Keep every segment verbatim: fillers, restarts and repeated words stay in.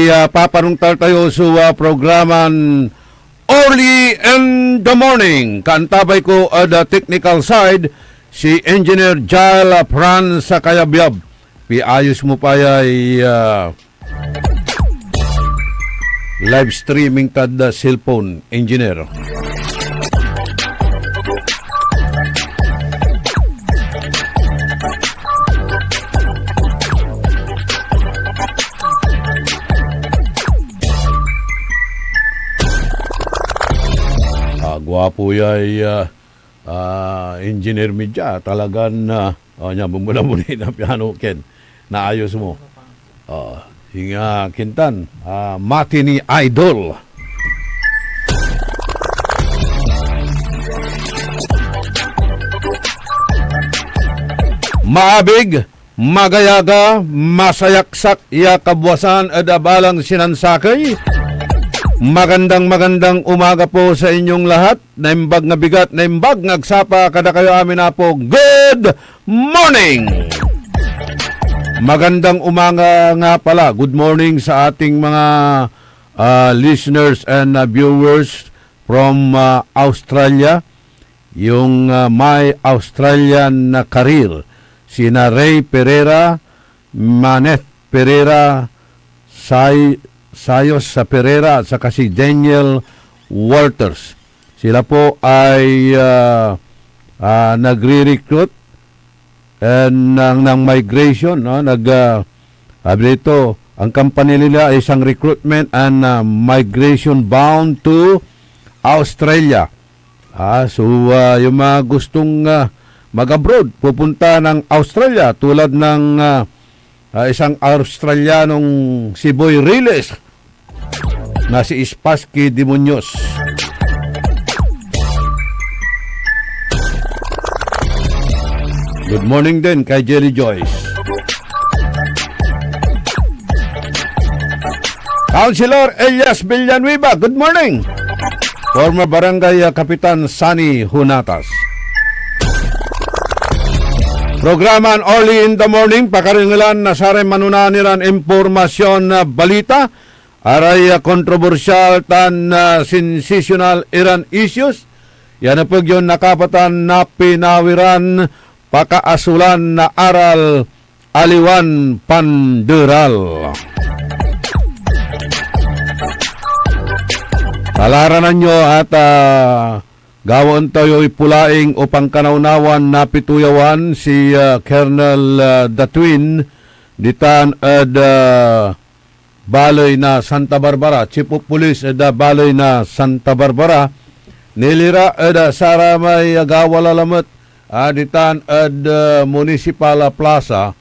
Ya, papanungtal tayo so, ah, programan Early in the Morning. Kaantabay ko ed, ah, technical side, si Engineer Jael, ah, Franz, ah, Kayabyab. Piayos mo pa yay, ah, live streaming tad, ah, cellphone, Engineer. Ah, guapo yay, ah, ah, engineer mi dia. Talagan, ah, oh, nia, bumula mo ni na piano, Ken. Naayos mo. Oh, singa kintan, ah, mati ni Idol. Maabig, magayaga, masayaksak ya kabuasan ed abalang sinansakey. Magandang, magandang umaga po sa inyong lahat. Naimbag nga bigat, naimbag nga agsapa, kadakayo amin, Apo. Good morning! Magandang umaga nga pala. Good morning sa ating mga, ah, listeners and, ah, viewers from, ah, Australia. Yung, ah, may Australian na karir, sina Ray Pereira, Maneth Pereira, Say-, Sayos sa Pereira, at saka si Daniel Walters. Sila po ay, ah, ah, nagre-recruit and ng, ng migration, no? Nag, ah, sabi dito, ang kampanya nila ay isang recruitment and, ah, migration bound to Australia. Ah, so, ah, yung mga gustong, ah, mag-abroad, pupunta ng Australia, tulad ng, ah, ah, isang Australianong si Boy Riles na si Spassky Demonios. Good morning din kay Jerry Joyce. Councilor Elias Villanueva, good morning. Former Barangay, ah, Kapitan Sani Hunatas. Programan Early in the Morning, pakarengelan na saray manonaan iran impormasyon na balita, aray, ah, kontrobersyal tan, ah, sensasyonal iran issues. Ya nepeg yon nakapatan na pinawiran pakaasolan na aral, aliwan panderal. Talaranan yo at, ah, gawaen tayoy pulaing o pankanawnawan na pituyawan si, ah, Colonel, ah, Datwin ditan ed, ah, baley na Santa Barbara, Chief of Police ed, ah, baley na Santa Barbara, nilira ed, ah, saramay agawa la lamet, ah, ditan ed, ah, Municipal, ah, Plaza,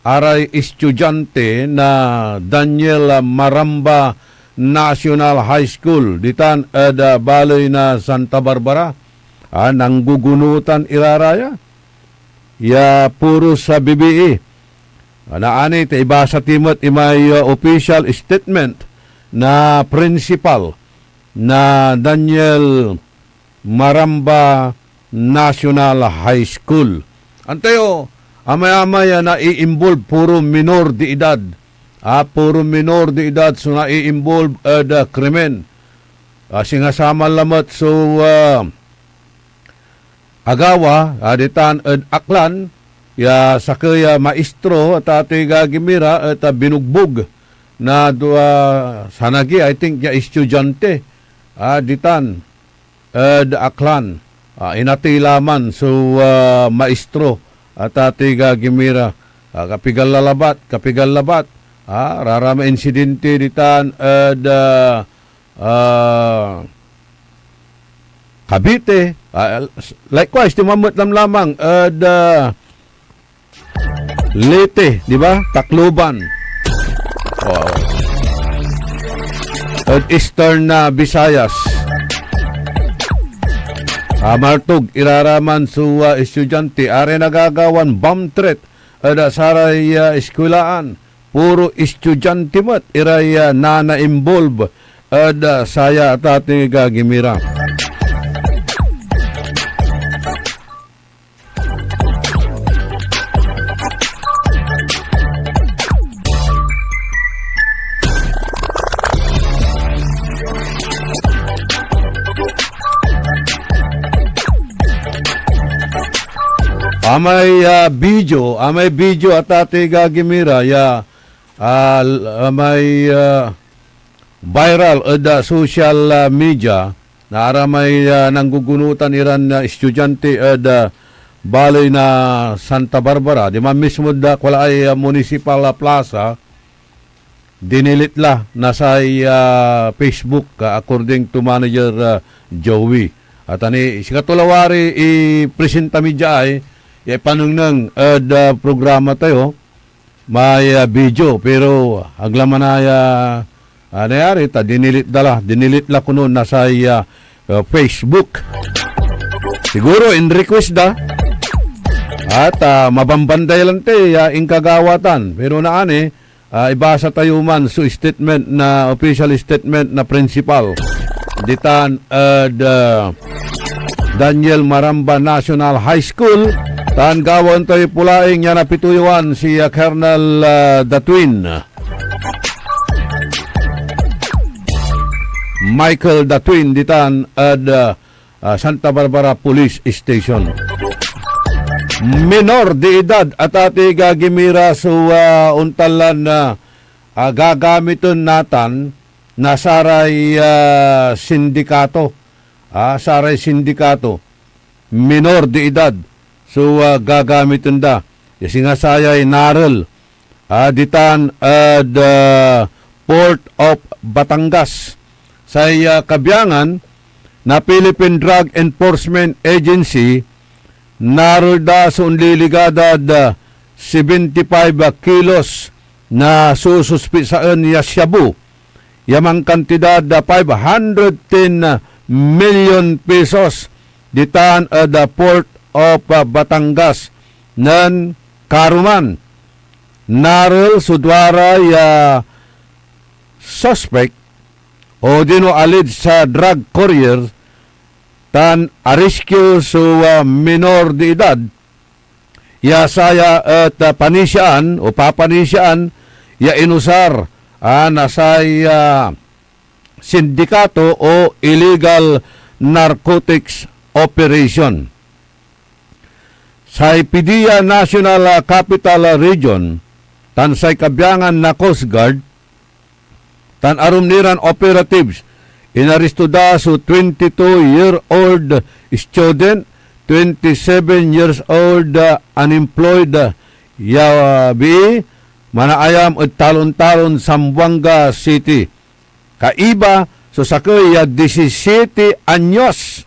aray estudiante na Daniel, ah, Maramba National High School, ditan ed, ah, baley na Santa Barbara. Ah, nanggugunutan ira ra ya. Ya puro sa B B E. Naani ta ibasa ti met imay, uh, official statement na principal na Daniel Maramba National High School. Antayo, amay-amay a nai-involve, puro minor de edad. Ah, puro minor de edad so nai-involve ed, ah, krimen. Ah, singa saman lamet so, ah, agawa, ah, ditan ed Aklan, ya sakey a maestro, a tatey gagimira, et, ah, binugbog na dua, sanagi, I think, ya estudiante, ah, ditan ed Aklan. Ah, inatey la man so, ah, maestro, a tatey gagimira. Ah, kapigan la labat, kapigan labat. Ah, rarama insidente ditan ed, ah, ah, Cavite, ah, likewise, diman met lamlamang ed, ah, Leyte, di ba? Tacloban. Oh. Ed Eastern na Visayas. Ah, martog, iraraman so, ah, estudiante. Aray nagagawan bomb threat ed, ah, saray, ah, eskuelaan. Puro estudiante met iray, ah, nana-involve ed, ah, saya, a tatey gagimira. Amay, ah, video, amay video a tati gagimira ya, ah, l-, amay, ah, viral ed, ah, social, ah, media, na aramay, ah, nanggugunutan iran, ah, estudyante ed, ah, baley na Santa Barbara, diman mismo da, wala ay, ah, Municipal, ah, Plaza, dinilit la na say, ah, Facebook, ah, according to Manager, ah, Joey. At ani, sikato lawari ipresenta mi diay, ya ipanengneng ed, ah, programa tayo, may, ah, video, pero ag la manaya, ah, nayari, ta dinilit da la, dinilit la kono na say, ah, ah, Facebook. Siguro, in-request da, at, ah, mabambanday lan ti, ah, inkagawatan. Pero naani, ah, ibasa tayo man so statement na, official statement na principal ditan ed, ah, Daniel Maramba National High School, tan gawaen tayo pulaing ya napituyowan si, ah, Colonel, ah, Datwin. Michael Datwin ditan ed, ah, ah, Santa Barbara Police Station. Minor de edad a tati gagimira so, ah, ontan lan, ah, ah, gagamiten natan na saray, ah, sindikato. Ah, saray sindikato. Minor de edad so, ah, gagamiten da. Ya singa sayay narel, ah, ditan ed, ah, Port of Batangas. Say, ah, kabiangan na Philippine Drug Enforcement Agency, narel da so onliligad ed, ah, seventy-five kilos na sususpisaen ya shabu ya mankantidad na five hundred ten million pesos ditan ed, ah, Port of, ah, Batangas nen karuman. Narel so duara ya suspect odino alleged sa drug courier tan ariskyo so, ah, minor de edad ya saya et, ah, panisiaan o papanisiaan ya inusar, ah, na say, ah, sindikato o illegal narcotics operation. Say PDEA National, ah, Capital, ah, Region tan say kabiangan na Coast Guard tan arum ni ran operatives, inaresto da so twenty-two-year-old student, twenty-seven years old, ah, unemployed, ah, ya, ah, bii, manaayam ed Talon-Talon, Zamboanga City. Kaiba so sakey ya disisiete anyos,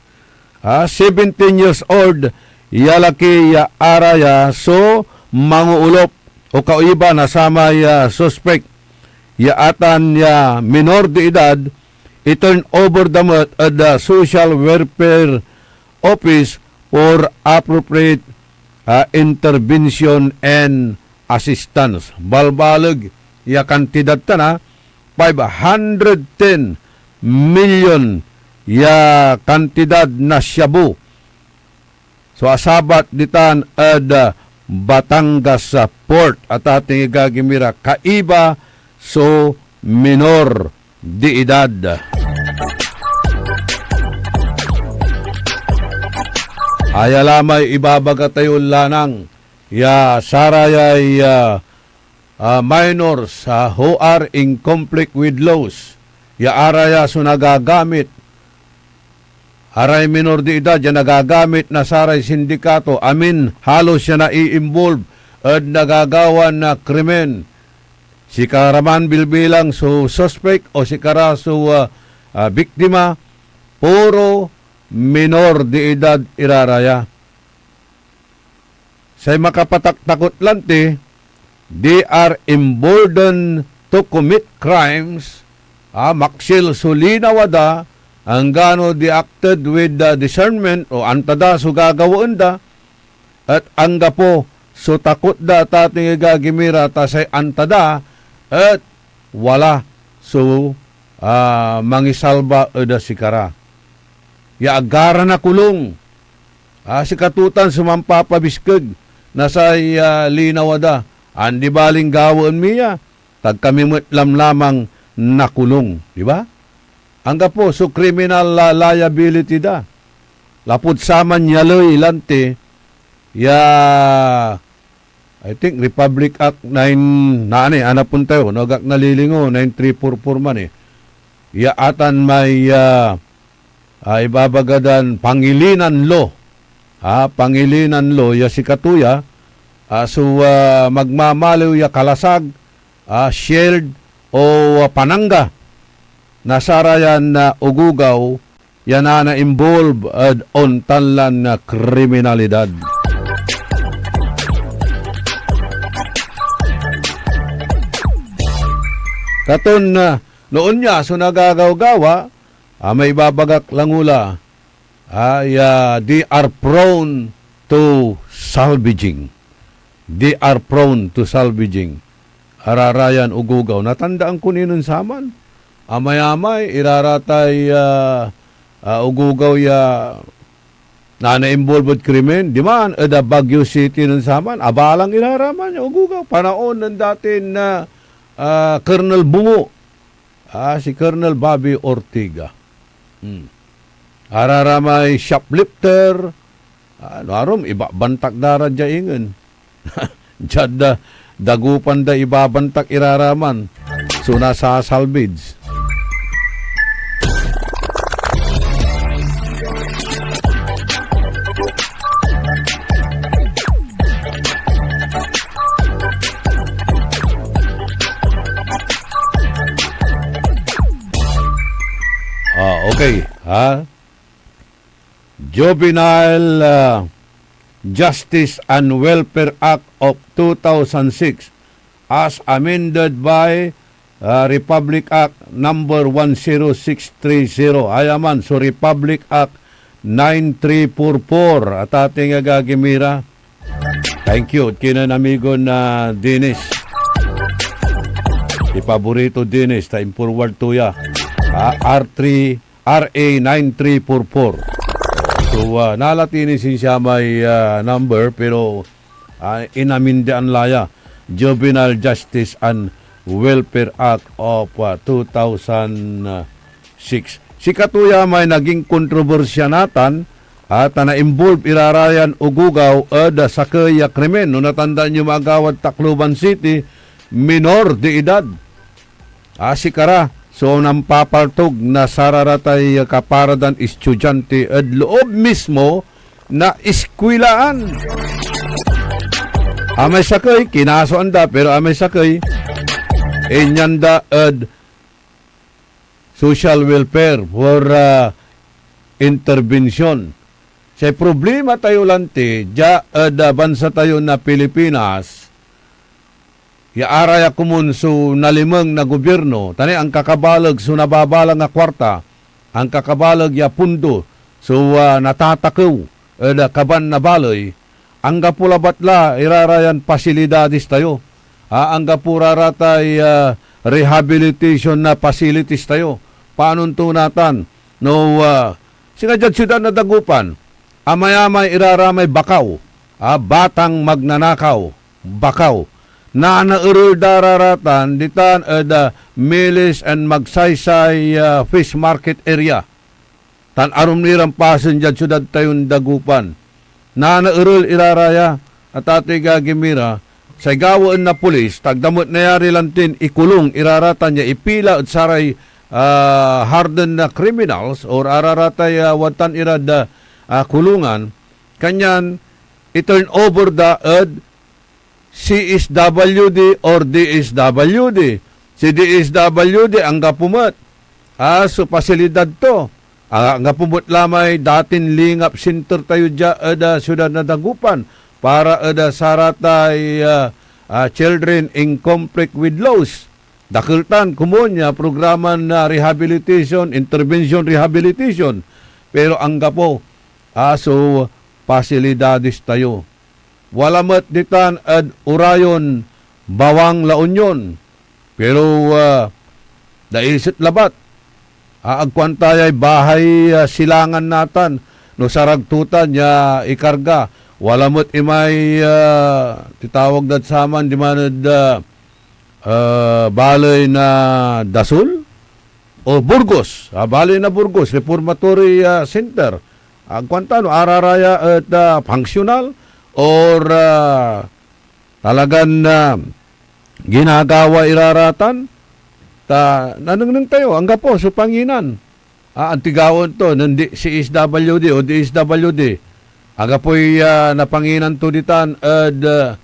ah, seventeen years old ya laki ya ara ya so mangoolop o kaiba na samay, ah, suspek ya atan ya minor de edad, i-turn over da met ed, ah, Social Welfare Office for appropriate, ah, intervention and assistance. Balbaleg ya kantidad tan, ah, five hundred ten million ya kantidad na shabu so asabat ditan ed, ah, Batangas, ah, Port. At ating igagimira, kaiba so minor de edad. Aya la may ibabaga tayo lanang ya sarayay, ah, ah, minors, ah, who are in conflict with laws, ya araya so nagagamit, aray minor de edad ya nagagamit na saray sindikato, amin halos ya nai-involve ed nagagawa na krimen. Sikara man bilbilang so suspek o sikara so, ah, ah, biktima, puro minor de edad iraraya. Say makapataktakot lanti, they are emboldened to commit crimes, ah, maksil so linawa da, anggano they acted with, ah, discernment, o anta da so gagawaen da, et anggapo so takot da, ta tingigagimira, ta say anta da et wala so, ah, mangisalba ed sikara. Ya agara nakulong, ah, sikato tan so mampapabiskeg na say, ah, linawa da. Andi balin gawaen mi ya, ta ag kami met lamlamang nakulong, di ba? Anggapo so criminal, ah, liability da. Lapud saman ya ley lanti, ya, I think, Republic Act nine, nani, anapon tayo, no, agak nalilingo, nine three four four man, eh. Ya atan may, ah, ah, ibabaga dan Pangilinan Law. Ah, Pangilinan Law, ya sikato ya, ah, so, ah, magmamaliw ya kalasag, ah, shield, o, ah, panangga na sarayan, ah, ogogaw ya nana-involve ed ontan lan, ah, kriminalidad. Katon, ah, no onya so nagagawgawa, ah, maibabagak langola, ah, ya they are prone to salvaging. They are prone to salvaging. Ararayan ogogaw. Natandaan ko ni nen saman. Amayamay, iraratay, ah, ah, ogogaw ya nana-involve ed krimen. Diman, ed, ah, Baguio City nen saman. Abalang iraraman ya ogogaw. Panaon nen datin, ah, ah, Colonel Bungo. Ah, si Colonel Bobby Ortiga. Hmm. Araramay shoplifter, ah, no arum, ibabantak da ra dia ingen. Diad, ah, Dagupan da ibabantak iraraman so nasasalvage. Ah, okay, ha? Juvenile, ah, Justice and Welfare Act of two thousand six, as amended by, ah, Republic Act number one zero six three zero. Aya man so Republic Act nine three four four. At ating agagi mi ra. Thank you. Kinen amigo na Dennis. Ipaborito Dennis, ta in-forward to ya. Ah, R three, R A nine three four four. So, ah, nalati ni sinsiya may, ah, number, pero, ah, inamindian la ya. Juvenile Justice and Welfare Act of, ah, two thousand six. Sikato ya may naging kontrobersya natan, ah, ta na-involve irarayan ogogaw ed, ah, sakey ya krimen. No natandaan yo, maagawad Tacloban City, minor de edad. Ah, sikara so nampapaltog na sararatay kapara dan estudiante ed loob mismo na eskwelaan. Amay sakey, kinasoan da, pero amay sakey, inyan da ed social welfare for, ah, intervention. Say problema tayo lanti, dia ed, ah, bansa tayo na Pilipinas, ya araya komun so nalimeng na gobierno, ta ni ankakabaleg so nababalang a kuarta, ankakabaleg ya pondo so, ah, natatakew ed, ah, kaban na baley, anggapo labat la irarayan pasilidades tayo. Ah, anggapo raratay, ah, rehabilitation na facilities tayo. Panon to natan? No, ah, singa diad siudad na Dagupan, amayamay iraramay bakaw, ah, batang magnanakaw, bakaw. Nanaerel da raratan ditan ed, ah, Milis and Magsaysay, ah, Fish Market area. Tan arum ni ran pasen diad siudad tayon Dagupan. Nanaerel iraraya, at atoy gagimira, say gawaen na pulis, ta agda met nayari lantin ikulong iraratan ya ipila ed saray, ah, hardened na criminals or araratay, ah, wadtan irad, ah, ah, kulungan. Kanyan, i-turn over da ed C S W D or D S W D. Si D S W D, anggapo met, ah, so pasilidad to. Ah, anggapo met la may datin Lingap Center tayo dia ed, ah, siudad na Dagupan para ed, ah, saratay, ah, ah, children in conflict with laws. Dakel tan komun ya programan, ah, rehabilitation, intervention rehabilitation. Pero anggapo, ah, so pasilidades tayo. Wala met ditan ed Orayon, Bawang, La Union. Pero, ah, daiset labat. Ah, agkuan ta yay bahay, ah, silangan natan no sarag to tan ya ikarga. Wala met imay, ah, titawag dad saman diman ed, ah, ah, baley na Dasol o Burgos. Ah, baley na Burgos, Reformatory, ah, Center. Agkuan ta no araraya et, ah, functional or, ah, talagan, ah, ginagawa ira ratan, ta nanengneng tayo, anggapo so panginan. Ah, antigawen to nen D C S W D o D S W D. Anggapoy, ah, napanginan to ditan ed, ah,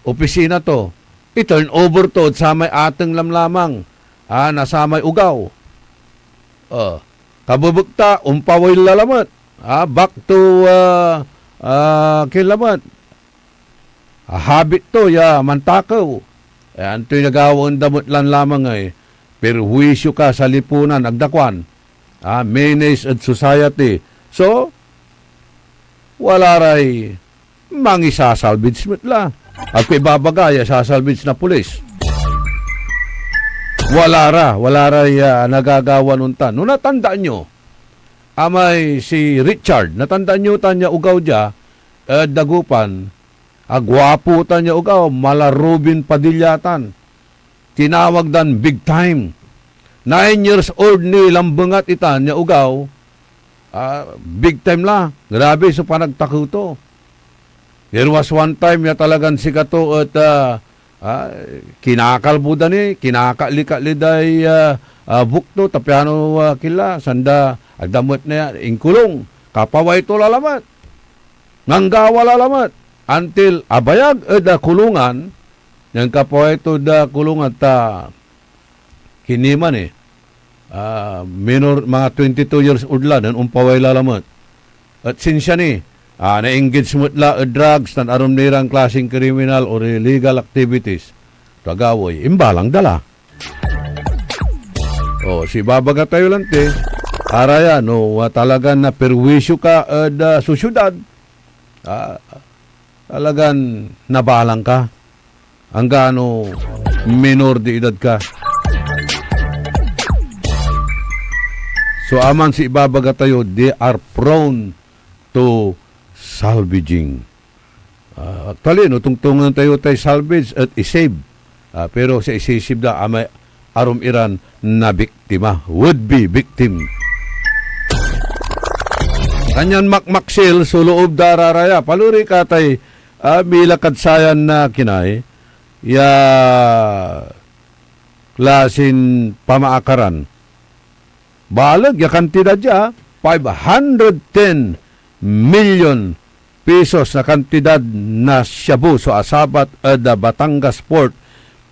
opisina to. I-turn over to ed samay ateng lamlamang, ah, na samay ogaw. Ah, kabebekta, ompawil la lamet. Ah, back to, ah, ah, kien lamet. Ah, habit to ya mantakew. Eh, antoy nagawaen da met lan lamang ey? Perwisyo ka sa lipunan, agda kuan. Ah, menace ed society. So, wala ray mangisasalvage met la. Agko ibabaga ya sasalvage na pulis. Wala ra, wala ray, ah, nagagawan ontan. No natandaan yo, amay si Richard, natandaan yo tan ya ogaw dia, ed Dagupan, a guapo tan ya ogaw, mala Robin Padilla tan. Tinawag dan big time. Nine years old ni lambengat itan ya ogaw, ah, big time la. Grabe so panagtakew to. There was one time ya talagan sikato et, ah, ah, kinakalbo da ni, kinakatli-katli day, ah, ah, buek to, ta piano, ah, kila, sanda, agda met ni, inkulong. Kapaway to la lamet. Nanggawa la lamet. Until abayag ed, ah, kulungan, nen kapaway to da kulungan ta kiniman eh. Ah, minor, mga twenty-two years old la, nen ompaway la lamet. Et sinsia ni, ah, na-engage met la ed drugs tan arum ni ran klaseng kriminal or illegal activities. Tagaway, imbalang da la. Oh, si babaga tayo lanti, araya, no, ah, talagan naperwisyo ka ed, ah, so siudad, ah, talagan nabalang ka. Anggano minor de edad ka. So, aman si ibabaga tayo, they are prone to salvaging. Ah, actually, no, tungtungan tayo tay salvage et isave. Ah, pero sa isisave da, amay arum iran nabiktima, would be victim. Kanyan makmaksil so loob da raraya. Paluri ka tay, ah, milakad sayan na kinay ya klasin pamaakaran. Baleg ya kantidad ya, five hundred ten million pesos na kantidad na shabu so asabat ed Batangas Port,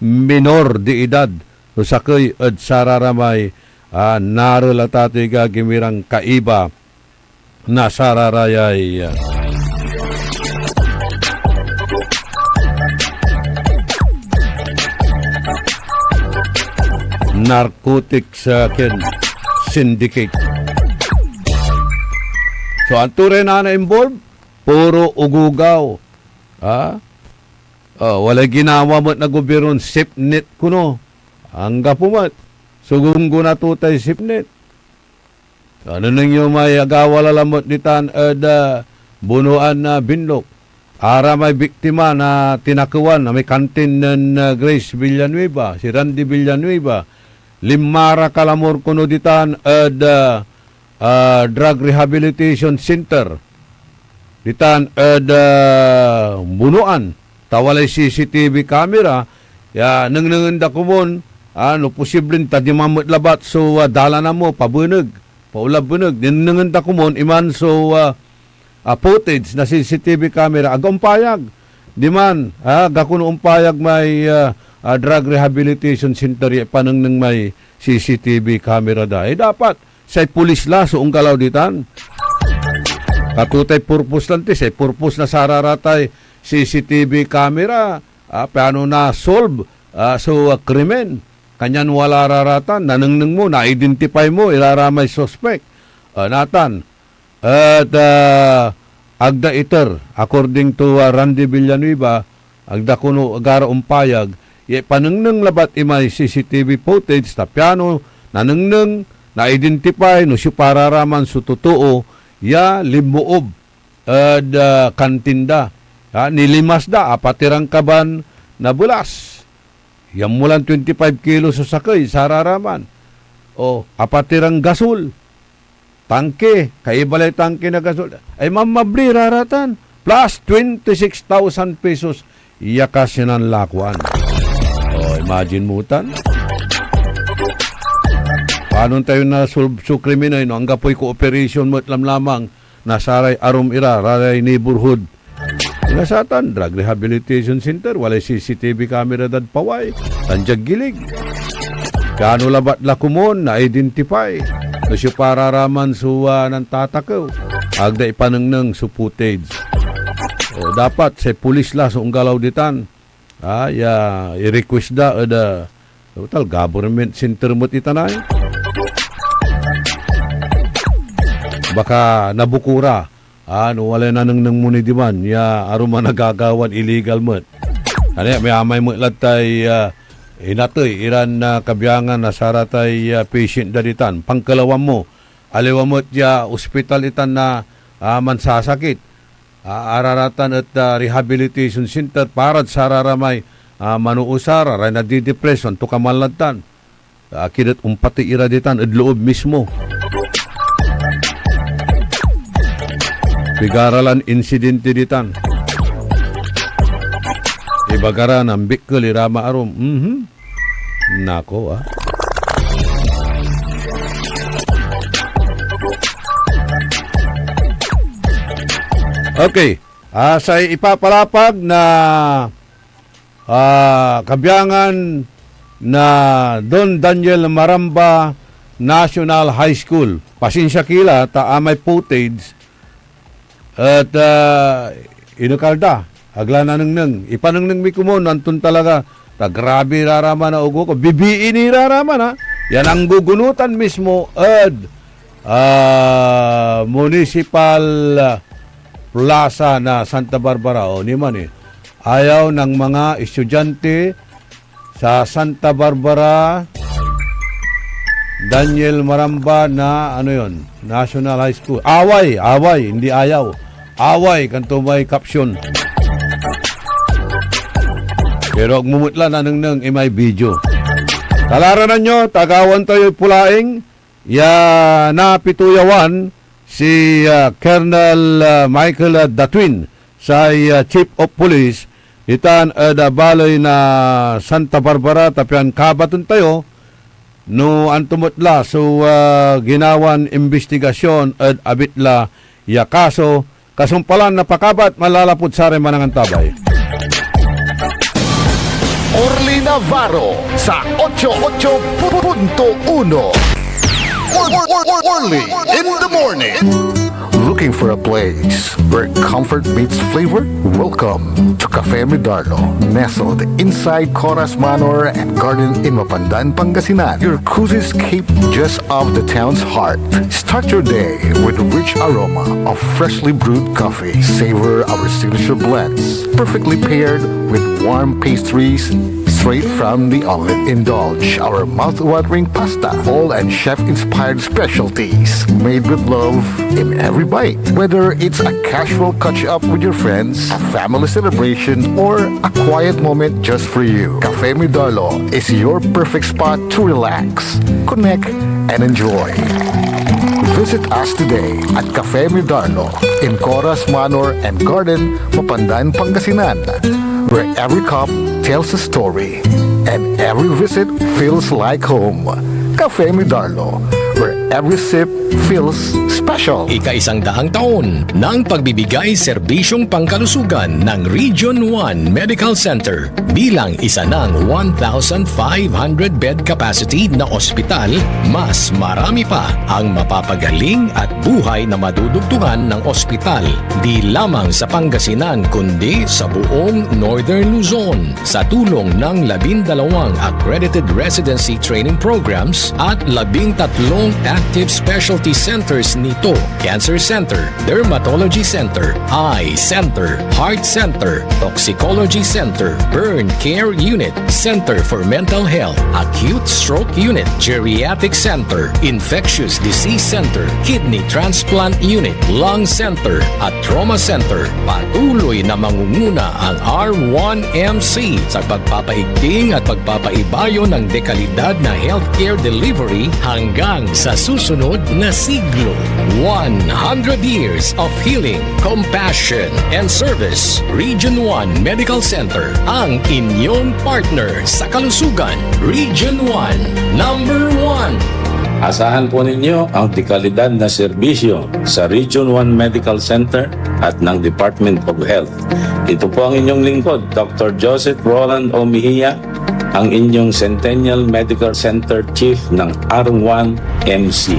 minor de edad so sakey ed sararamay, ah, narelata toy gagimiran kaiba na sararayay, ah, narcotics, ah, ken syndicate. So, anto ray nana involved? Puro ogogaw. Ah? Oh, walay ginawa met na gobyernon SafeNet kuno. Anggapo met. So, gunggona to tay SafeNet. Anengneng yo may agawa la lamet ditan ed, ah, Bunuan na Binlok. Ara may biktima na tinakewan na may kantin nen, ah, Grace Villanueva, si Randy Villanueva. Linma ra kalamor kono ditan ed, ah, ah, Drug Rehabilitation Center. Ditan ed, ah, Bunuan, ta walay C C T V camera, ya nengnengen da komon, ah, no posiblen ta diman met labat so, ah, dalanan mo, pabeneg, paolay beneg. Nengnengen da komon iman so, ah, ah, footage na C C T V camera, aga ompayag. Diman, ah, aga kono ompayag may, ah, ah, Drug Rehabilitation Center ya ipanengneng may C C T V camera da. Eh, dapat say pulis la so onggalaw ditan. Kato tay purpose lanti, say purpose na sararatay C C T V camera, ah, piano na-solve, ah, so, ah, krimen. Kanyan wala ra ratan, nanengneng mo, na-identify mo, ira ra may suspect. Ah, natan, et, ah, agda iter, according to, ah, Randy Villanueva, agda kono agara ompayag, ya ipanengneng labat imay C C T V footage ta piano nanengneng, na-identify no siopa ra raman so totoo ya linmoob ed, ah, kantin da. Ah, nilimas da, apat iran kaban na belas. Yan mo lan twenty-five kilos so sakey, sararaman. O, apat iran gasol. Tangke, kaiba lay tangke na gasol. Ay, mamabli, raratan. plus twenty-six thousand pesos ya kasian lan lakoan. O, imagine mo tan. Panon tayo nasolb so krimen ay no anggapoy cooperation met lamlamang na saray arum ira, ra ray neighborhood. Inasatan, Drug Rehabilitation Center, walay C C T V camera dad paway, tan diad gilig. Piano labat la komon na-identify no siopa ra raman so, ah, nantatakew. Agda ipanengneng so footage. O, dapat say pulis la so onggalaw ditan. Ah, ya i-request da ed, ah, total government center met itan ay. Baka nabuko ra, ah, no walay nanengneng mo ni diman ya arum a nagagawan illegal met. Ania, may amay met lad tay, ah, inatey iran, ah, kabiangan na saratay, ah, patient da ditan. Pankelawan mo, aliwa met ya ospital itan na, ah, mansasakit. Ah, araratan et, ah, rehabilitation center parad sararamay, ah, manuusar, aray nadidepress, antokaman lad tan. Akin et ompatey ira ditan ed loob mismo. Pigara lan insidente ditan. Ibaga ra, nambikkel ira may arum. Mhm. Nako, ah. Okay. Ah, say ipapalapag na, ah, kabiangan na Don Daniel Maramba National High School. Pasensia ki la, ta amay footage et, ah, inekal da. Ag la nanengneng. Ipanengneng mi komon, anton talaga. Ta grabe ira raman a ogo ko. Bibiin ira raman, ha. Yan anggugunutan mismo ed, ah, Municipal, ah, Plaza na Santa Barbara. O, ni man, eh. Ayaw ng mga estudyante sa Santa Barbara, Daniel Maramba na, ano yon, National High School. Away, away, hindi ayaw. Away, kanto may caption. Pero agmo met la nanengneng imay video. Talaranan yo, tagawan tayoy pulaing ya napituyawan si, ah, Colonel, ah, Michael, ah, Datwin, say, ah, Chief of Police, itan ed, ah, baley na Santa Barbara, ta pian kabaton tayo no anto met la so, ah, ginawan imbestigasyon ed abit la ya kaso, kasumpalan na pakabat manlalapud saray manangantabay. Orly Navarro sa ocho ocho punto uno. Or- or- or- Orly in the morning. Looking for a place where comfort meets flavor? Welcome to Cafe Midarlo, nestled inside Coras Manor and Garden in Mapandan, Pangasinan. Your cozy escape just off the town's heart. Start your day with a rich aroma of freshly brewed coffee. Savor our signature blends, perfectly paired with warm pastries straight from the oven. Indulge our mouth-watering pasta, bowl and chef-inspired specialties, made with love in every bite. Whether it's a casual catch-up with your friends, a family celebration, or a quiet moment just for you, Cafe Midarlo is your perfect spot to relax, connect, and enjoy. Visit us today at Cafe Midarlo in Coras Manor and Garden, Mapandan, Pangasinan, where every cup tells a story and every visit feels like home. Cafe Midarlo, where every sip feels special. Ikaisang daang taon ng pagbibigay serbisyong pangkalusugan ng Region one Medical Center. Bilang isa ng one thousand five hundred bed capacity na ospital, mas marami pa ang mapapagaling at buhay na madudugtungan ng ospital, di lamang sa Pangasinan, kundi sa buong Northern Luzon. Sa tulong ng labindalawang accredited residency training programs at labintatlong active specialty centers nito, Cancer Center, Dermatology Center, Eye Center, Heart Center, Toxicology Center, Burn Care Unit, Center for Mental Health, Acute Stroke Unit, Geriatric Center, Infectious Disease Center, Kidney Transplant Unit, Lung Center, at Trauma Center. Patuloy na mangunguna ang R one M C sa pagpapaigting at pagpapaibayo ng dekalidad na healthcare delivery hanggang sa susunod na siglo. One hundred years of healing, compassion, and service. Region One Medical Center, ang inyong partner sa kalusugan. Region One, number one. Asahan po ninyo ang dekalidad na serbisyo sa Region One Medical Center at ng Department of Health. Ito po ang inyong lingkod, Doktor Joseph Roland O. Mejia, ang inyong Centennial Medical Center Chief ng R one M C.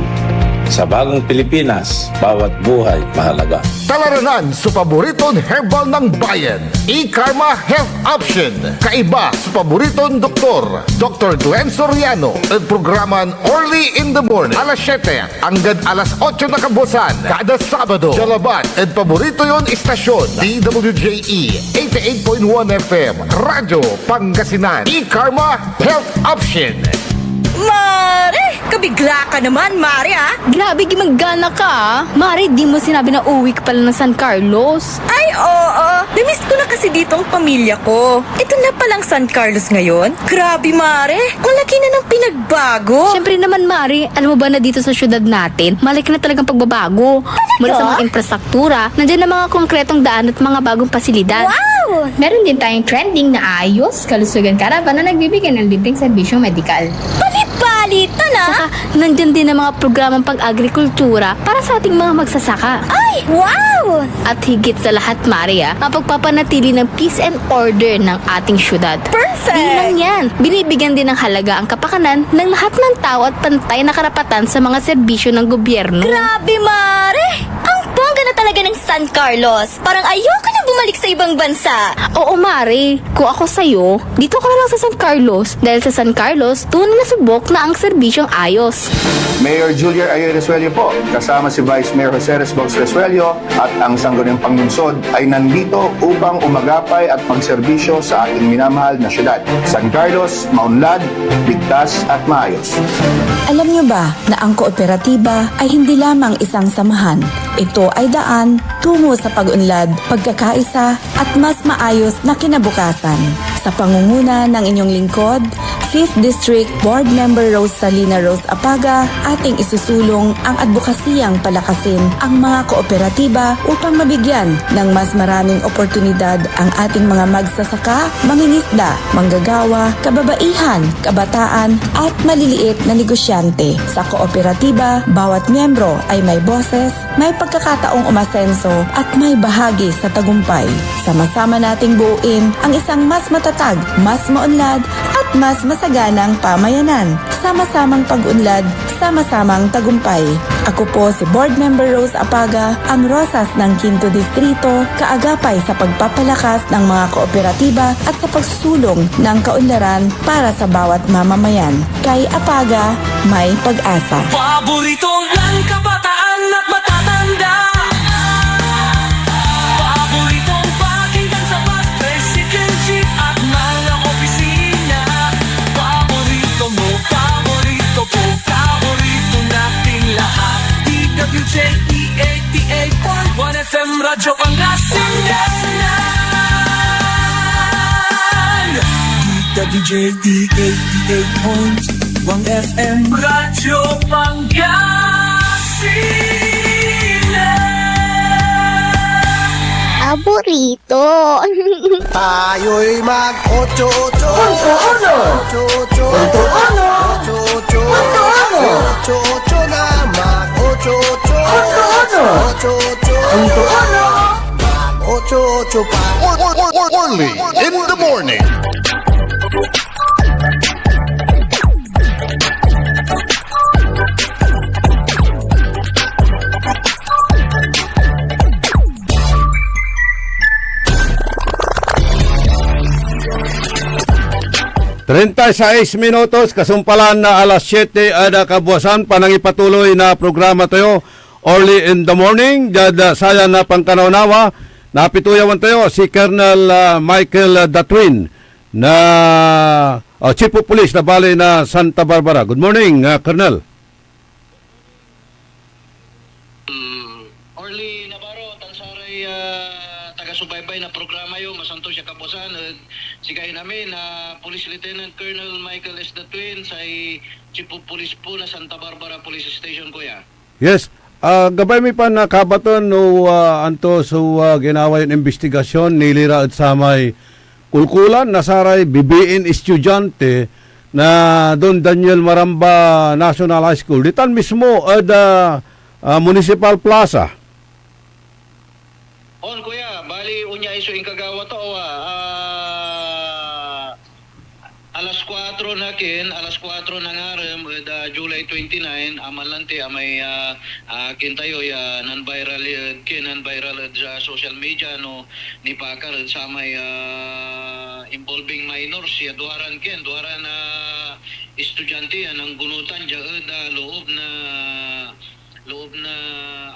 Sa bagong Pilipinas, bawat buhay mahalaga. Talaranan so paboriton herbal ng bayan, E-Karma Health Option. Kaiba so paboriton doktor, Doktor Glenn Soriano, ed programan Early in the Morning, alas siyete anggad alas otso na kabuasan, kada Sabado. Dia labat ed paborito yon istasyon, D W J E eighty-eight point one F M, Radyo Pangasinan. E-Karma Health Option. Mare! Kabigla ka naman, Mare, ah! Grabe, gimanggana ka, ah! Mare, di mo sinabi na uwi ka pala ng San Carlos. Ay, oo. Namiss ko na kasi ditong pamilya ko. Ito na palang San Carlos ngayon. Grabe, Mare. Ang laki na ng pinagbago. Siyempre naman, Mare. Alam mo ba na dito sa syudad natin, malaki na talagang pagbabago. Talaga? Mula sa mga infrastruktura, nandiyan na mga konkretong daan at mga bagong pasilidad. Wow! Meron din tayong trending na Ayos Kalusugan Caravan na nagbibigay ng libreng serbisyong medikal. Bali-bali, tala! Saka, nandyan din ang mga programang pag-agrikultura para sa ating mga magsasaka. Ay, wow! At higit sa lahat, Mare, ah, ang pagpapanatili ng peace and order ng ating syudad. Perfect! Di lang yan, binibigyan din ng halaga ang kapakanan ng lahat ng tao at pantay na karapatan sa mga serbisyo ng gobyerno. Grabe, Mare! Ang bongga na talaga ng San Carlos. Parang ayoko na bumalik sa ibang bansa. Oo, Mare. Kung ako sa'yo, dito ka na lang sa San Carlos. Dahil sa San Carlos, tunay na subok na ang serbisyong ayos. Mayor Julian Ayo Resuello po, kasama si Vice Mayor Jose Resbos Resuello at ang Sangguniang Panlungsod ay nandito upang umagapay at magserbisyo sa ating minamahal na syudad. San Carlos, maunlad, ligtas at maayos. Alam niyo ba na ang kooperatiba ay hindi lamang isang samahan? Ito ay daan tungo sa pag-unlad, pagkakaisa, at mas maayos na kinabukasan. Sa pangunguna ng inyong lingkod, Fifth District Board Member Rosalina Rose Apaga, ating isusulong ang adbokasiyang palakasin ang mga kooperatiba upang mabigyan ng mas maraming oportunidad ang ating mga magsasaka, mangingisda, manggagawa, kababaihan, kabataan, at maliliit na negosyante. Sa kooperatiba, bawat miyembro ay may boses, may pagkakataong umasenso, at may bahagi sa tagumpay. Sama-sama nating buuin ang isang mas matatag, mas maunlad, at mas masaganang pamayanan. Sama-samang pag-unlad, sama-samang tagumpay. Ako po si Board Member Rose Apaga, ang Rosas ng Quinto Distrito, kaagapay sa pagpapalakas ng mga kooperatiba at sa pagsusulong ng kaunlaran para sa bawat mamamayan. Kay Apaga, may pag-asa. Paborito ng kabataan at matatanda. Paboritong pakinggan sa bus, tricycle, jeep at mga opisina. Paborito mo, paborito ko, paborito nating lahat. D W J E eighty-eight point one F M Radyo Pangasinan. D W J E eighty-eight point one F M Radyo Pangasinan. Paborito. Tayo'y mag-ocho-ocho. Punto uno. Ocho-ocho. Punto uno. Ocho-ocho. Punto uno. Ocho-ocho na, mag-ocho-ocho. Punto uno. Ocho-ocho. Punto uno. Mag-ocho-ocho pa. Or, or, or, or, early in the morning. Treinta y seis minutos, kasumpalan na alas siete ed kabuasan, panangipatuloy na programa tayo, Early in the Morning, diad, ah, sayan na pankanawnawa, napituyawan tayo si Colonel, ah, Michael, ah, Datwin na, ah, Chief of Police na bali na Santa Barbara. Good morning, ah, Colonel. Mm, Orly Navarro, tan saray, ah, taga-subaybay na programa yo, masantos ya kabuasan, ed Sikayon amin, ah, Police Lieutenant Colonel Michael S. Datuin, say Chief of Police po na Santa Barbara Police Station, kuya. Yes. Ah, gabay mi pan, ah, kabaton no, ah, anto so, ah, ginawa yon imbestigasyon nilira ed samay kulkulan na saray bibiin estudyante na Don Daniel Maramba National High School. Ditan mismo ed, ah, ah, Municipal Plaza. On, kuya, bali, onya iso inkagawa to, awa. Ah, alas kuatro na kin, alas kuatro na ngarem ed, ah, July twenty-nine, aman lanti amay, ah, ah, kin tayo ya nan-viral ed, kin nan-viral ed, ah, social media, no, nipakar ed samay, ah, involving minors, ya duaran kin, duaran, ah, estudyante ya nanggunutan dia ed, ah, loob na loob na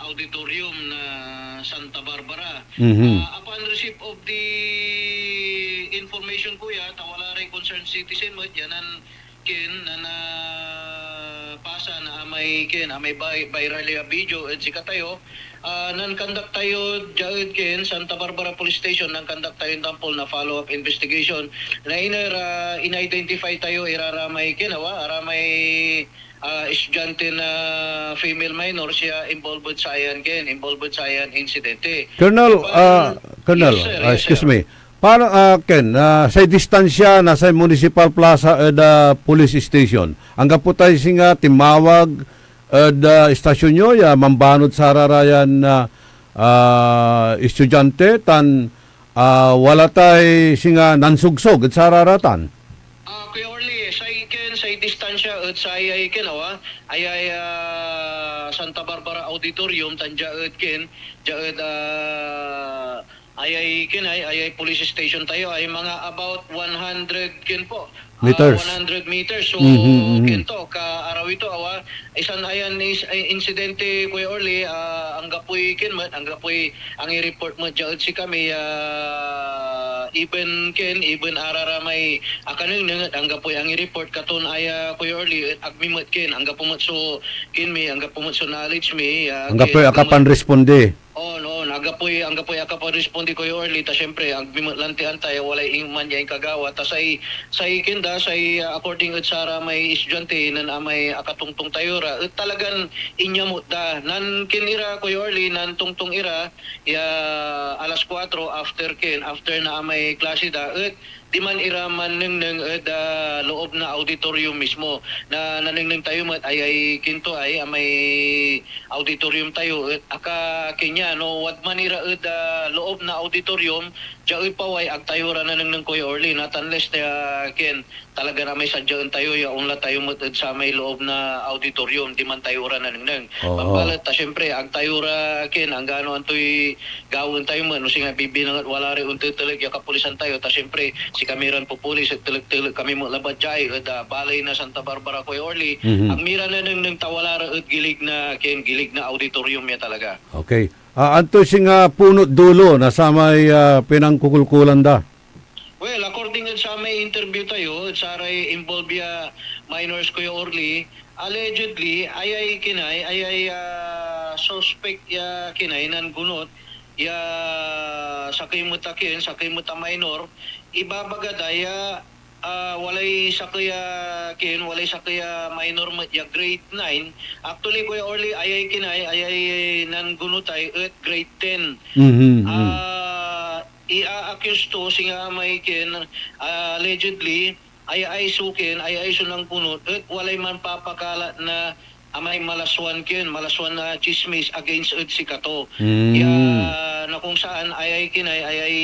auditorium na Santa Barbara. Mhm. Ah, upon receipt of the information, kuya, ta wala ray concerned citizen met ya nan kin na napasa na amay kin amay vi-, viral ya video ed sikatayo. Ah, nan-conduct tayo dia ed kin Santa Barbara Police Station, nan-conduct tayo tampol na follow-up investigation. Na iner, ah, in-identify tayo ira ramay kin, awa, aramay ah, estudyante na female minor siya involved ed sayan, ken involved ed sayan insidente. Colonel, Pan-, ah, Colonel, yes, sir. Ah, Yes, excuse sir. me. Paano, ah, Ken, ah, say distansya na say Municipal Plaza ed, ah, police station? Anggapo tay singa tinmawag ed, ah, istasyon yo ya mambanod sararayan, ah, ah, estudyante tan, ah, wala tay singa nansogsog ed sarara tan? Ah, Kuya Orly, say ken, say distansya ed sayay ken, awa, ayay, ah, Santa Barbara Auditorium, tan dia ed ken, dia ed, ah, ayay ken, ay, ayay police station tayo, ay mga about one hundred ken po. Ah, Meters. One hundred meters. So, Mhm, mhm. ken to, kaarawi to, awa, Isan ayan is-, ay, insidente, Kuya Orly, ah, anggapoy ken met, anggapoy angireport met dia ed sikami, ah, even ken, even araramay akanengneng et anggapoy angireport katon aya, Kuya Orly, et agmi met ken, anggapo met so ken mi, anggapo met so knowledge mi, ah, Anggapoy ken, akapanresponde. Oo, no, anggapoy, anggapoy akapanresponde, Kuya Orly, ta siyempre, agmi met lanti anta ya walay ingen ya inkagawa, ta say Say ken da, say, ah, according ed saramay estudiante nen amay akatongtong tayo ra, et talagan inyamot da. Nan ken ira, Kuya Orly, nantongtong ira ya alas kuatro after ken, after na amay klase da, et diman ira mannengneng ed, ah, loob na auditorium mismo. Na nanengneng tayo met, ayay ken to ay amay auditorium tayo, et aka ken ya, no, wadman ira ed, ah, loob na auditorium, Dia ed paway, ag tayo ra nanengneng, Kuya Orly, not unless, ah, ken, talaga na may sadyaen tayo ya onla tayo met ed samay loob na auditorium, diman tayo ra nanengneng. Oo. Pambalet, ta siyempre, ag tayo ra, ken, anggano antoy gawaen tayo met, no singa bibilang et wala ray ontetelek ya kapulisan tayo, ta siyempre, sikami ran pupulis et telek-telek kami met labat dia ed, ah, baley na Santa Barbara, Kuya Orly. Mhm. Agmi ra nanengneng ta wala ra ed gilig na, ken, gilig na auditorium ya talaga. Okay. Ah, anto singa punot dulo na samay, ah, pinangkukulkulan da? Well, according ed samay interview tayo, ed saray involved ya minors, Kuya Orly, allegedly, ayay kinay, ayay, ah, suspect ya kinay nangunot ya sakey met a kin, sakey met a minor, ibabaga da ya Ah, walay sakey a, ken, walay sakey a minor met ya grade nine. Actually, Kuya Orly, ayay kinay, ayay nangunot ay et grade ten. Mhm, mhm. Ah, i-a-accuse to, singa may ken, ah, allegedly, ayay so ken, ayay so nangunot, et walay manpapakalat na amay malaswan ken, malaswan a tsismis against ed sikato. Hmm. Ya na kung saan ayay kinay, ayay